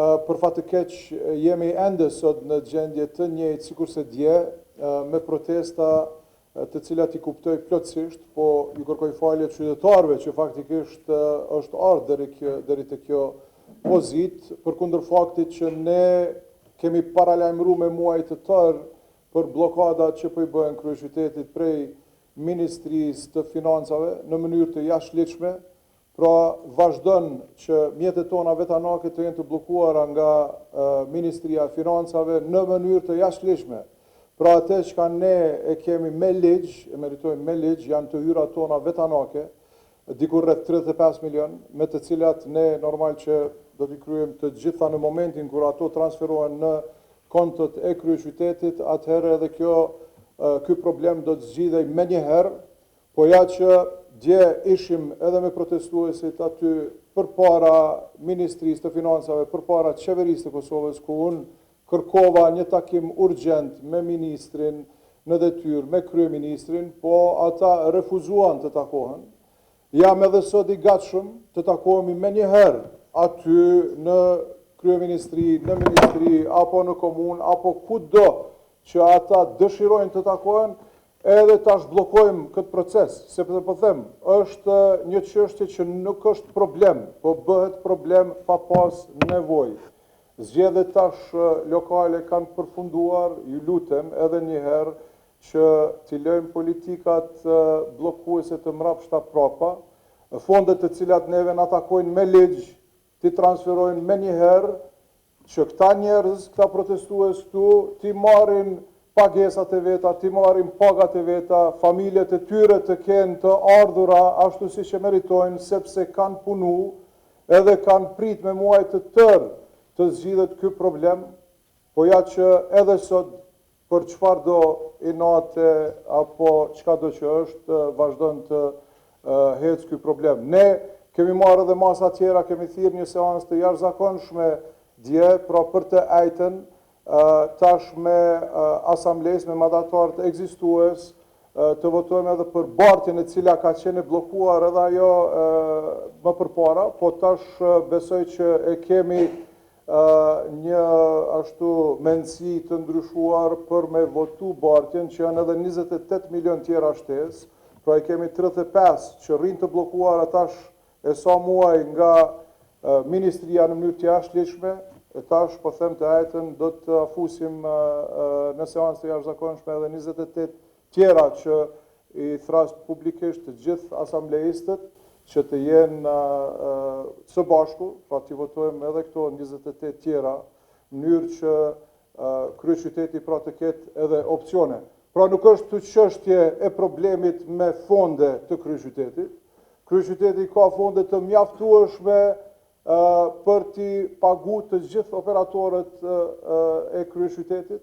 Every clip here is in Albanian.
Për fat të keq jemi ende sot në gjendje të njëjtë sikurse dje, me protesta të cilat i kuptoj plotësisht, po ju kërkoj falje qytetarëve që faktikisht është ardhë deri, kjo, deri te kjo pozitë, përkundër faktit që ne kemi paralajmëru me muaj të tërë për bllokadat që po i bëhen kryeqytetit prej Ministrisë të Financave në mënyrë të jashtëligjshme, Pra, vazhdon që mjetet tona vetanake të jenë të bllokuara nga Ministria e Financave në mënyrë të jashtëligjshme. Pra atë çka ne e kemi me ligj, e meritojmë me ligj, janë të hyrat tona vetanake, diku rreth 35 milion, me të cilat ne normal që do t'i kryejmë të gjitha në momentin kur ato transferohen në kontot e kryeqytetit, atëherë edhe kjo ky problem do të zgjidhej menjëherë, Po ja që dje ishim edhe me protestuesit aty përpara Ministrisë të Financave, përpara Qeverisë të Kosovës, ku unë kërkova një takim urgjent me ministrin në detyrë, me kryeministrin, po ata refuzuan të takohen. Jam edhe sot i gatshëm të takohemi menjëherë aty në kryeministri, në ministri, apo në komunë, apo kudo që ata dëshirojnë të takohen, edhe ta zhbllokojmë këtë proces, sepse po them, është një çështje që nuk është problem, po bëhet problem pa pas nevojë. Zgjedhjet tash lokale kanë përfunduar, ju lutem edhe një herë që t'i lëjmë politikat bllokuese të mrapshta prapa, fondet të cilat neve na takojnë me ligj, t'i transferojnë menjëherë, që këta njerëz, këta protestues këtu, t'i marrin pagesat e veta, t'i marrin pagat e veta, familjet e tyre të kenë të ardhura ashtu siç e meritojnë, sepse kanë punu edhe kanë prit me muaj të tërë të zgjidhet ky problem, po ja që edhe sot për çfarëdo inate apo çkado që është, vazhdon të hecë ky problem. Ne kemi marrë edhe masa tjera, kemi thirrë një seancë të jashtëzakonshme dje, pra për të ejten, tash me asamblesë, me mandatarët ekzistues, të votojmë edhe për bartjen e cila ka qenë e bllokuar edhe ajo më përpara, po tash besoj që e kemi një ashtu mendësi të ndryshuar për me votu bartjen që janë edhe 28 milion tjera shtesë, pra i kemi 35 që rrinë të bllokuara tash e sa muaj nga Ministria në mënyrë të jashtëligjshme, e tash po them të ejten do të fusim në seancë të jashtëzakonshme edhe 28 tjera që i thras publikisht të gjithë asambleistët që të jenë së bashku, pra t'i votojmë edhe këto 28 tjera, në mënyrë që kryeqyteti pra të ketë edhe opcione. Pra nuk është çështje e problemit me fonde të kryeqytetit. Kryeqyteti ka fonde të mjaftueshme për t'i pagu të gjithë operatorët e kryeqytetit,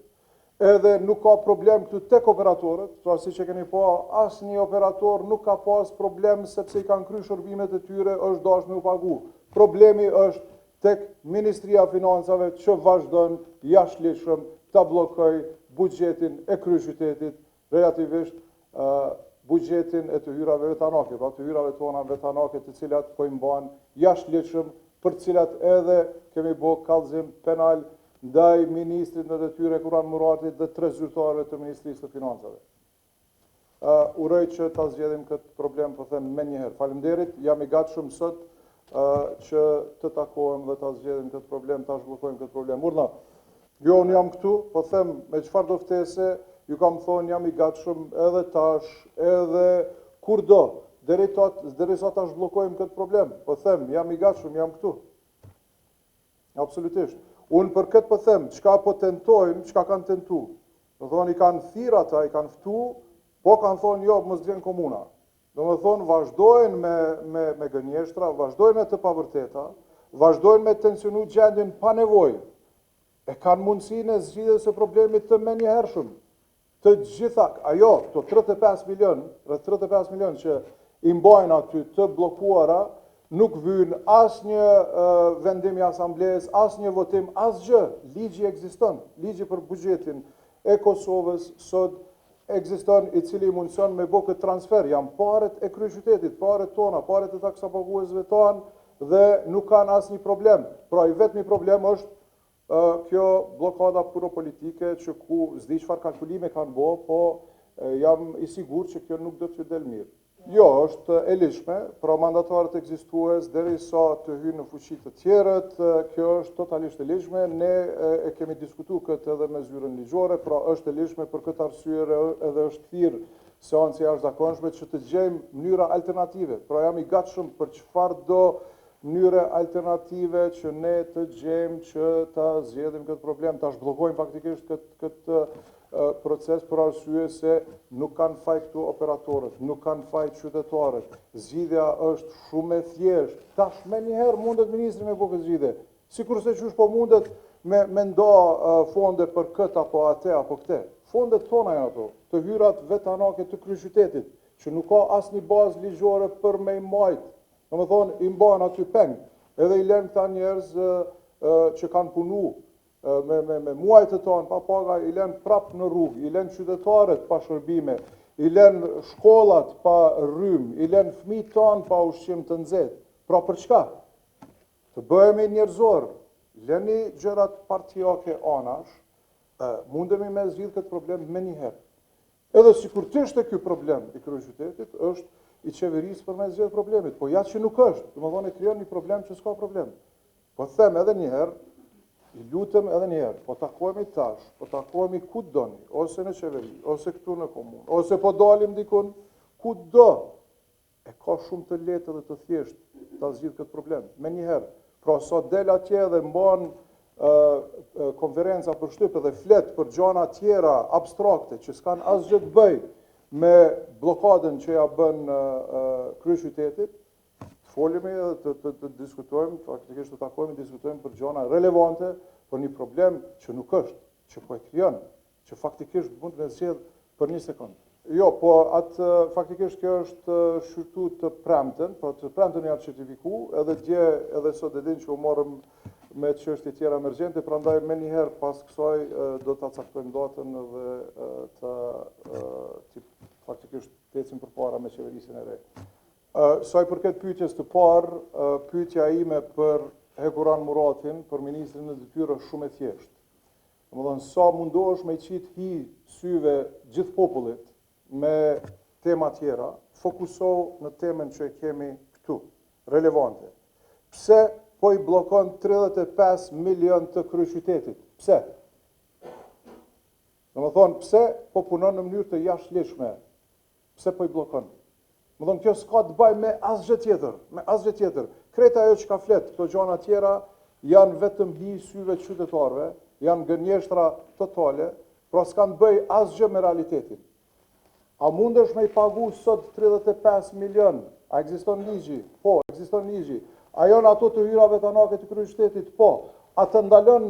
edhe nuk ka problem këtu tek operatorët, pra siç e keni pa, asnjë operator nuk ka pas problem sepse i kanë kry shërbimet e tyre, është dashtë me u pagu. Problemi është tek Ministria e Financave që vazhdon jashtëligjshëm ta bllokojë buxhetin e kryeqytetit, relativisht buxhetin e të hyrave vetanake, pra të hyrave tona vetanake të cilat po i mban jashtëligjshëm, për të cilat edhe kemi bo kallëzim penal ndaj ministrit në detyrë Hekuran Muratit dhe tre zyrtarëve të Ministrisë së Financave. Uh, uroj që ta zgjedhim këtë problem, po them menjëherë. Faleminderit, jam i gatshëm sot uh, që të takohem dhe ta zgjedhim këtë problem, ta zhbllokojmë këtë problem. Urdhno. Jo, unë jam këtu, po them me çfarëdo ftese, ju kam thonë jam i gatshëm edhe tash, edhe kurdo, deri ta, derisa ta zhbllokojmë këtë problem. Po them, jam i gatshëm, jam këtu. Absolutisht. Unë për këtë po them, çka po tentojnë, çka kanë tentu. Do thonë, i kanë thirrë ata, i kanë ftu, po kanë thonë, jo, mos vjen komuna. Do me thonë, vazhdojnë me, me, me gënjeshtra, vazhdojnë me të pavërteta, vazhdojnë me tensionu gjendjen pa nevojë. E kanë mundësinë e zgjidhjes së problemit të menjëhershëm. Të gjitha, ajo, këto 35 milion, rreth 35 milion që i mbajnë aty të bllokuara, nuk vynë asnjë vendim i asamblesë, asnjë votim, asgjë. Ligji ekziston, ligji për buxhetin e Kosovës sot ekziston i cili mundëson me bo këtë transfer. Janë paret e kryeqytetit, paret tona, paret e taksapaguesve tanë, dhe nuk kanë asnjë problem. Pra i vetmi problem është kjo bllokada puro politike që ku s'di çfarë kalkulime kanë bo, po jam i sigurt që kjo nuk do t'ju del mirë. Jo, është e ligjshme, pra mandatarët ekzistues derisa të hyjnë në fuqi të tjerët, kjo është totalisht e ligjshme, ne e kemi diskutu këtë edhe me zyrën ligjore, pra është e ligjshme për këtë arsye edhe është thirrë seancë e jashtëzakonshme që të gjejmë mënyra alternative. Pra jam i gatshëm për çfarëdo mënyre alternative që ne të gjejmë që ta zgjedhim këtë problem, ta zhbllokojmë faktikisht këtë këtë proces për arsye se nuk kanë faj këtu operatorët, nuk kanë faj qytetarët. Zgjidhja është shumë e thjeshtë. Tash menjëherë mundet ministri me bo këtë zgjidhje. Sikurse qysh po mundet me, me nda fonde për këtë apo atë apo këte. Fondet tona janë ato, të hyrat vetanake të kryeqytetit, që nuk ka asnjë bazë ligjore për me i majtë. Domethonë, i mban aty peng, edhe i len këta njerëz që kanë punu me, me, me muaj të tanë pa paga, i len prap në rrugë, i len qytetarët pa shërbime, i len shkollat pa rrymë, i len fëmijët tanë pa ushqim të nxehtë. Pra për çka? Të bëhemi njerëzor, leni gjërat partiake anash, mundemi me zgjidh këtë problem menjëherë. Edhe sikur të ishte ky problem i kryeqytetit, është i qeverisë për me zgjidh problemit, po ja që nuk është, domethonë e krijon një problem që s'ka problem. Po them edhe një herë, i lutem edhe një herë, po takohemi tash, po takohemi ku doni, ose në qeveri, ose këtu në komunë, ose po dalim dikun, ku do, e ka shumë të lehtë dhe të thjeshtë ta zgjidh këtë problem, menjëherë. Pra sa del atje dhe mban konferenca për shtyp dhe flet për gjana tjera abstrakte që s'kan asgjë të bëjë me bllokadën që ja bën kryeqytetit, të folimi dhe të, të, të diskutojmë, faktikisht të takohemi, diskutojmë për gjana relevante, për një problem që nuk është, që po e krijon, që faktikisht mund me zgjedh për një sekond. Jo, po atë faktikisht kjo është shqyrtu të premten, po të premten janë certifiku, edhe dje edhe sot e din që u morëm me çështje tjera emergjente, prandaj menjëherë pas kësaj do ta caktojmë datën dhe të, të faktikisht të ecim përpara me qeverisjen e re. Sa i përket pyetjes të parë, pyetja ime për Hekuran Muratin, për ministrin në detyrë është shumë e thjeshtë. Domethonë, sa mundohesh me i qitë hi syve gjithë popullit me tema tjera, fokusohu në temën që e kemi këtu, relevante. Pse po i bllokon 35 milion të kryeqytetit? Pse? Domethonë, pse po punon në mënyrë të jashtëligjshme? Pse po i bllokon? Domethonë, kjo s'ka të baj me asgjë tjetër, me asgjë tjetër. Krejt ajo që ka flet, këto gjana tjera, janë vetëm hi syve të qytetarëve, janë gënjeshtra totale, pra s'kan të bëj asgjë me realitetin. A mundesh me i pagu sot 35 milion? A ekziston ligji? Po, ekziston ligji. A janë ato të hyra vetanake të kryeqytetit? Po. A të ndalon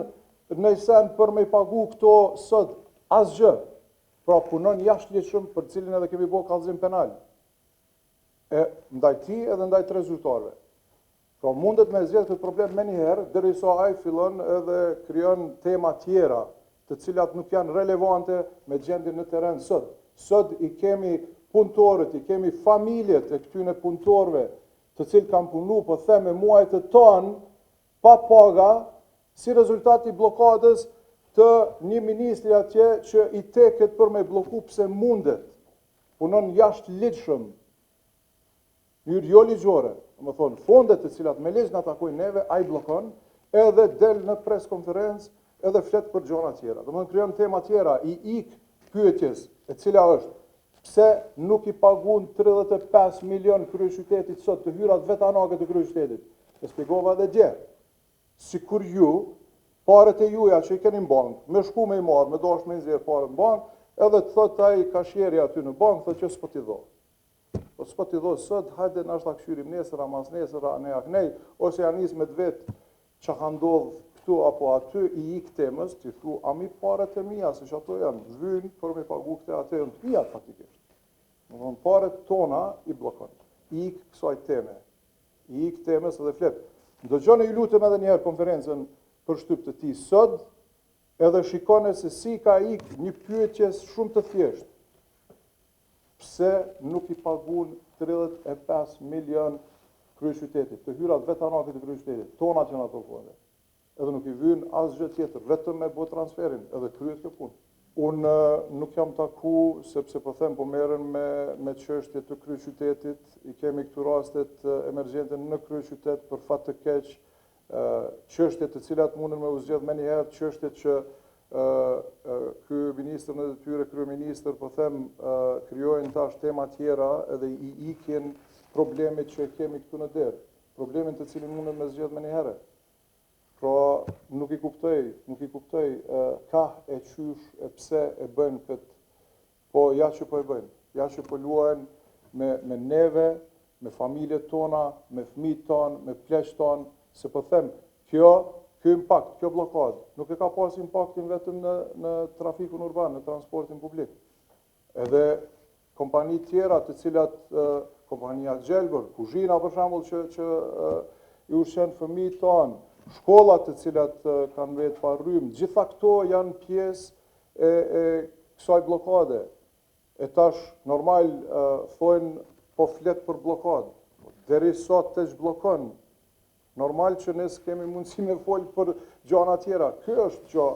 nëjsen për me i pagu këto sot? Asgjë. Pra punon jashtëligjshëm për cilin edhe kemi bo kallëzim penal. E ndaj tij edhe ndaj tre zyrtarëve. Pra mundet me zgjedh këtë problem menjëherë, derisa ai fillon edhe krijon tema tjera, të cilat nuk janë relevante me gjendjen në terren sot. Sot i kemi punëtorët, i kemi familjet e këtyne punëtorëve, të cilët kanë punu, po them me muaj të tanë, pa paga, si rezultat i bllokadës të një ministri atje që i teket për me blloku pse mundet, punon jashtëligjshëm, mënyrë jo ligjore, domethonë, fondet të cilat me ligj na takojnë neve, ai bllokon, edhe del në pres konferencë, edhe flet për gjona tjera. Domethonë, krijon tema tjera, i ik pyetjes, e cila është, pse nuk i pagun 35 milion kryeqytetit sot të hyrat vetanake të kryeqytetit? E shpjegova edhe dje. Sikur ju, paret e juja që i keni në bankë, me shku me i marrë, me dash me i nxjerr paret në bankë, edhe të thot ai kashieri aty në bankë, thot që s'po t'i dho. Po s'po t'i dho sot, hajde nashta kqyrim nesër, a mas nesër, a ne a knej, ose ja nis me të vet që ka ndodhë këtu apo aty, i ik temës, ti thu, a mi paret e mia, se që ato janë, vynë për me pagu këte, ato janë të mia, faktikisht. Domethonë, paret tona i bllokon. I ik kësaj teme. I ik temës dhe flet. Ndëgjoni ju lutem edhe njëherë konferencën për shtyp të tij sot, edhe shikone se si ka ik një pyetje shumë të thjeshtë. Pse nuk i pagun 35 milion kryeqytetit, të hyrat vetanake të kryeqytetit, tonat janë ato fonde. Edhe nuk i vyn asgjë tjetër, vetëm me bo transferin, edhe kryet kjo punë. Unë nuk jam taku, sepse po them po merren me, me çështje të kryeqytetit, i kemi këtu rastet emergjente në kryeqytet për fat të keq, çështje të cilat munden me u zgjedh menjëherë, çështje që ky ministër në detyrë, kryeministër, po them, krijojnë tash tema tjera edhe i ikin problemit që kemi këtu në derë, problemin të cilin munden me zgjedh menjëherë. Pra, nuk i kuptoj, nuk i kuptoj kah e qysh e pse e bëjnë këtë, po ja që po e bëjnë, ja që po luajnë me, me neve, me familjet tona, me fëmijët tonë, me pleqtë tonë, se po them, kjo, ky impakt, kjo bllokadë, nuk e ka pas impaktin vetëm në, në trafikun urban, në transportin publik. Edhe kompani tjera të cilat, kompania Gjelbër, kuzhina për shembull që, që i ushqen fëmijët tonë, shkollat të cilat kanë mbetë pa rrymë, gjitha këto janë pjesë e, e kësaj bllokade. E tash, normal, thojnë, po flet për bllokadë. Deri sot të zhbllokon, Normal që ne s'kemi mundësi me folë për gjana tjera. Kjo është gja,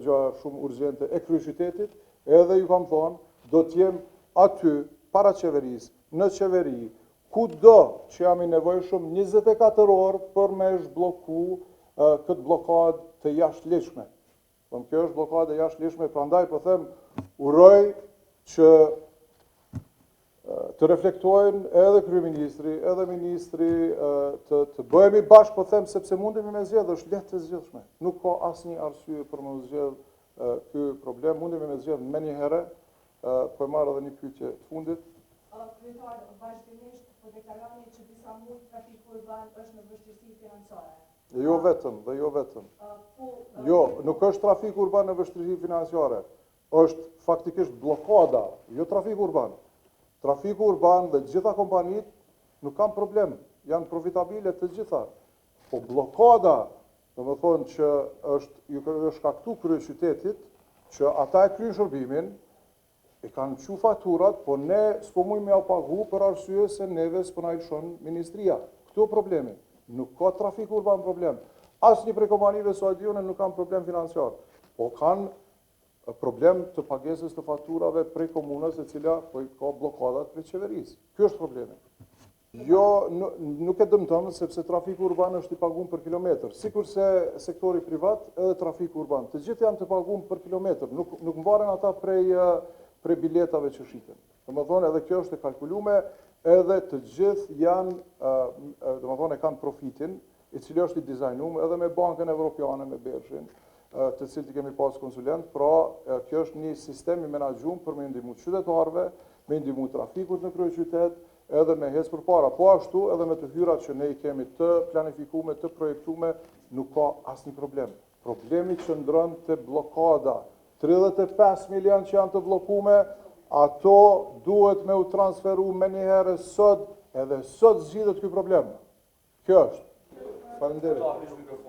gja shumë urgjente e kryeqytetit, edhe ju kam thonë, do t'jem aty, para qeverisë, në qeveri, kudo që jam i nevojshëm 24 orë për me zhblloku këtë bllokadë të jashtëligjshme. Po kjo është bllokadë e jashtëligjshme, prandaj po them uroj që të reflektojnë edhe kryeministri, edhe ministri, të, të bëhemi bashkë, po them, sepse mundemi me zgjedh, është lehtë e zgjidhshme. Nuk ka asnjë arsye për me u zgjedh ky problem, mundemi me zgjedh menjëherë, po e marr edhe një pyetje të fundit. Kryetar, vazhdimisht po deklaroni që disa muaj trafiku urban është në vështirësi financiare. Dhe jo vetëm, dhe jo vetëm. Jo, nuk është trafiku urban në vështirësi financiare. Është faktikisht bllokada, jo trafiku urban. Trafiku urban dhe gjitha kompanitë nuk kanë problem, janë profitabile të gjitha. Po bllokada, domethonë që është ju është shkaktu kryeqytetit, që ata e kryjnë shërbimin, e kanë çu faturat, po ne s'po mujmë me jau pagu për arsye se neve s'po na lëshon ministria. Këtu problemi. Nuk ka trafik urban problem. Asnjë prej kompanive sa e di unë nuk kanë problem financiar. Po kanë problem të pagesës të faturave prej komunës e cila po i ka bllokadat prej qeverisë. Ky është problemi. Jo, nuk e dëmton, sepse trafiku urban është i pagun për kilometër. Sikurse sektori privat edhe trafiku urban. Të gjithë janë të pagun për kilometër. Nuk, nuk mbaren ata prej, prej biletave që shiten. Domethonë, edhe kjo është e kalkulume, edhe të gjithë janë, domethonë, e kanë profitin, i cili është i dizajnum edhe me Bankën Evropiane, me BERZH-in, të cilët i kemi pas konsulent, pra kjo është një sistem i menaxhum për me ndihmu qytetarëve, me ndihmu trafikut në kryeqytet, edhe me hec përpara. Po ashtu, edhe me të hyrat që ne i kemi të planifikume, të projektume, nuk ka asnjë problem. Problemi qëndron te bllokada. 35 milion që janë të bllokume, ato duhet me u transferu menjëherë sot, edhe sot zgjidhet ky problem. Kjo është. Faleminderit.